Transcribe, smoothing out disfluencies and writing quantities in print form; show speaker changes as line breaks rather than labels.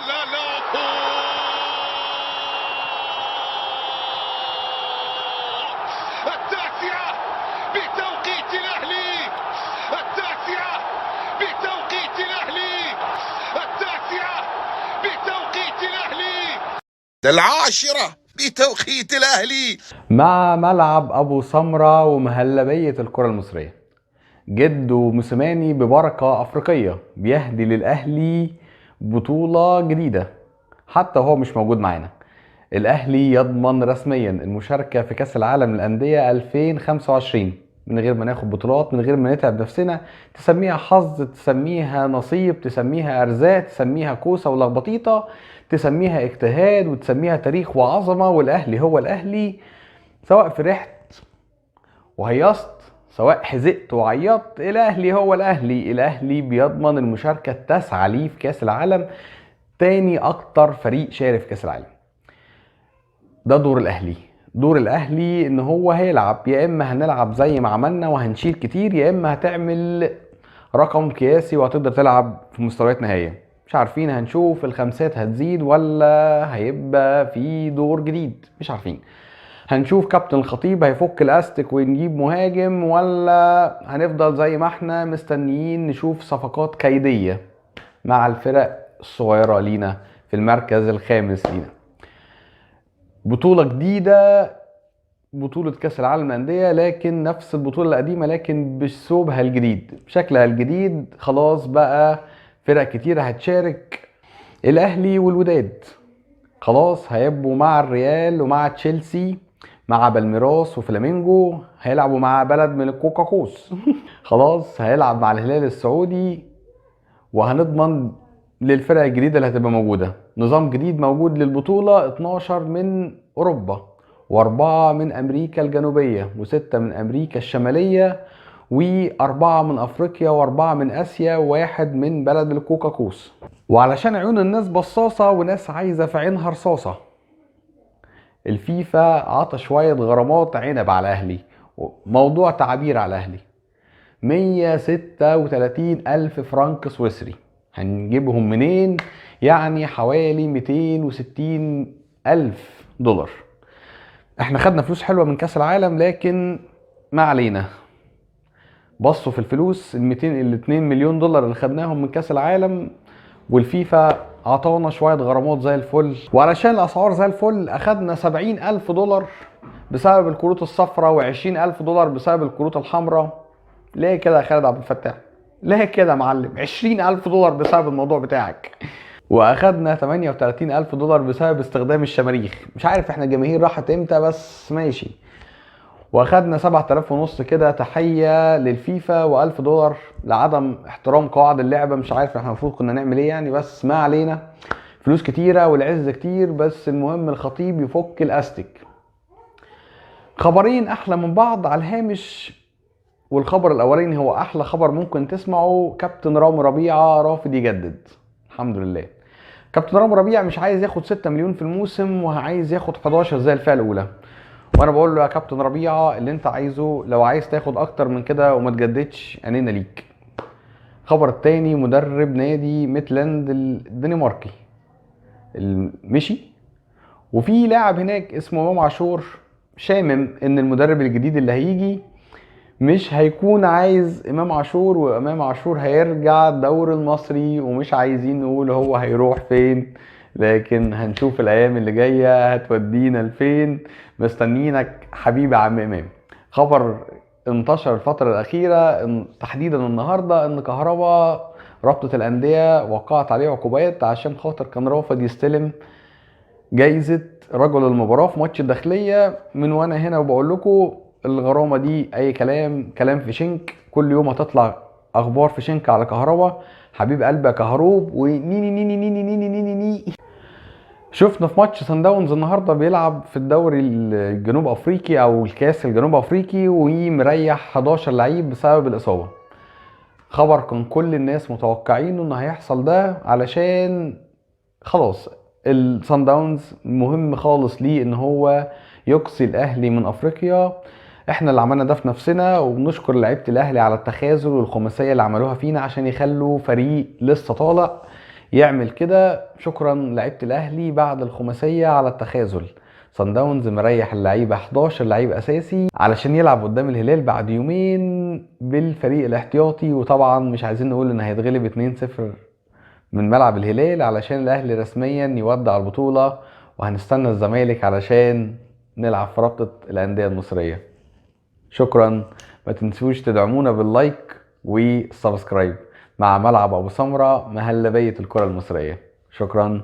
لا لا، التاسعة بتوقيت الأهلي، التاسعة بتوقيت الأهلي، التاسعة بتوقيت الأهلي،
العاشرة بتوقيت الأهلي.
مع ملعب أبو سمرة ومهلبية الكرة المصرية، جده موسيماني ببركة أفريقية بيهدي للأهلي بطولة جديدة حتى وهو مش موجود معانا. الأهلي يضمن رسميا المشاركة في كأس العالم للأندية 2025 من غير ما ناخد بطولات، من غير ما نتعب نفسنا. تسميها حظ، تسميها نصيب، تسميها أرزاق، تسميها كوسة ولخبطيطة، تسميها اجتهاد، وتسميها تاريخ وعظمة. والأهلي هو الأهلي، سواء فرحت وهيصت، سواء حزقت وعيطت، الأهلي هو الأهلي. الأهلي بيضمن المشاركة التاسعة ليه في كأس العالم، تاني أكتر فريق شارك في كأس العالم. ده دور الأهلي. دور الأهلي إن هو هيلعب، يا إما هنلعب زي ما عملنا وهنشيل كتير، يا إما هتعمل رقم قياسي وهتقدر تلعب في مستويات نهائية. مش عارفين، هنشوف الخمسات هتزيد ولا هيبقى في دور جديد، مش عارفين. هنشوف كابتن الخطيب هيفك الاستك ونجيب مهاجم، ولا هنفضل زي ما احنا مستنيين نشوف صفقات كيدية مع الفرق الصغيرة لينا في المركز الخامس لينا. بطولة جديدة، بطولة كأس العالم للأندية، لكن نفس البطولة القديمة لكن بأسلوبها الجديد، بشكلها الجديد. خلاص بقى فرق كتيرة هتشارك، الأهلي والوداد خلاص هيبقوا مع الريال ومع تشيلسي، مع بالميراس وفلامينجو، هيلعبوا مع بلد من الكوكاكوس خلاص هيلعب مع الهلال السعودي، وهنضمن للفرق الجديدة اللي هتبقى موجودة نظام جديد موجود للبطولة. 12 من أوروبا، و4 من أمريكا الجنوبية، و6 من أمريكا الشمالية، و4 من أفريقيا، و4 من آسيا، و1 من بلد الكوكاكوس. وعلشان عيون الناس بصاصة وناس عايزة في عينها رصاصة، الفيفا عطى شوية غرامات عنب على الأهلي، موضوع تعابير على الأهلي. 136 ألف فرنك سويسري، هنجيبهم منين؟ يعني حوالي 260 ألف دولار. احنا خدنا فلوس حلوة من كأس العالم، لكن ما علينا. بصوا في الفلوس، ال 200 ال 2 مليون دولار اللي خدناهم من كأس العالم، والفيفا عطانا شوية غرامات زي الفل. وعلشان الأسعار زي الفل أخدنا 70 ألف دولار بسبب الكروت الصفراء، وعشرين ألف دولار بسبب الكروت الحمراء. ليه كده يا خالد عبد الفتاح؟ ليه كده يا معلم؟ 20 ألف دولار بسبب الموضوع بتاعك. وأخدنا 38 ألف دولار بسبب استخدام الشماريخ، مش عارف احنا الجماهير راحت امتى، بس ماشي. واخدنا سبعة آلاف ونص كده تحية للفيفا، وألف دولار لعدم احترام قواعد اللعبة. مش عارف احنا المفروض كنا نعمل ايه يعني، بس ما علينا. فلوس كتيرة والعز كتير، بس المهم الخطيب يفك الاستك. خبرين احلى من بعض على الهامش، والخبر الاولاني هو احلى خبر ممكن تسمعه، كابتن رامي ربيعة رافض يجدد. الحمد لله. كابتن رامي ربيعة مش عايز ياخد 6 مليون في الموسم، وعايز ياخد 11 زي الفئة الاولى. وانا بقول له يا كابتن ربيعة اللي انت عايزه، لو عايز تاخد اكتر من كده وما تجددش عينينا ليك. خبر التاني، مدرب نادي ميتلاند الدنماركي مشي، وفي لاعب هناك اسمه امام عاشور شامم ان المدرب الجديد اللي هيجي مش هيكون عايز امام عاشور، وامام عاشور هيرجع الدوري المصري، ومش عايزين نقول هو هيروح فين، لكن هنشوف الايام اللي جايه هتودينا لفين. مستنيينك حبيبي عم امام. خبر انتشر الفتره الاخيره، تحديدا النهارده، ان كهربا رابطه الانديه وقعت عليه عقوبات عشان خاطر كان رافض يستلم جايزه رجل المباراه في ماتش الداخليه. من وانا هنا وبقول لكم الغرامه دي اي كلام، كلام في شنك، كل يوم هتطلع اخبار في شنك على كهربا. حبيب قلبي يا كهروب، ونيني نيني نيني نيني نيني نيني. شفنا في ماتش سان داونز النهارده بيلعب في الدوري الجنوب افريقي او الكاس الجنوب افريقي، ومريح 11 لعيب بسبب الاصابه. خبر كان كل الناس متوقعينه ان هيحصل ده، علشان خلاص السان داونز مهم خالص ليه ان هو يقصي الاهلي من افريقيا. احنا اللي عملنا ده في نفسنا، وبنشكر لعيبه الاهلي على التخاذل والخماسيه اللي عملوها فينا عشان يخلوا فريق لسه طالع يعمل كده. شكرا لعيبة الاهلي بعد الخماسيه على التخاذل. صن داونز مريح اللعيبة 11 لعيب اساسي علشان يلعب قدام الهلال بعد يومين بالفريق الاحتياطي، وطبعا مش عايزين نقول ان هيتغلب 2-0 من ملعب الهلال علشان الاهلي رسميا يودع البطولة، وهنستنى الزمالك علشان نلعب في رابطه الاندية المصرية. شكرا، ما تنسوش تدعمونا بال like وال subscribe مع ملعب ابو سمرة مهلبية الكره المصرية. شكرا.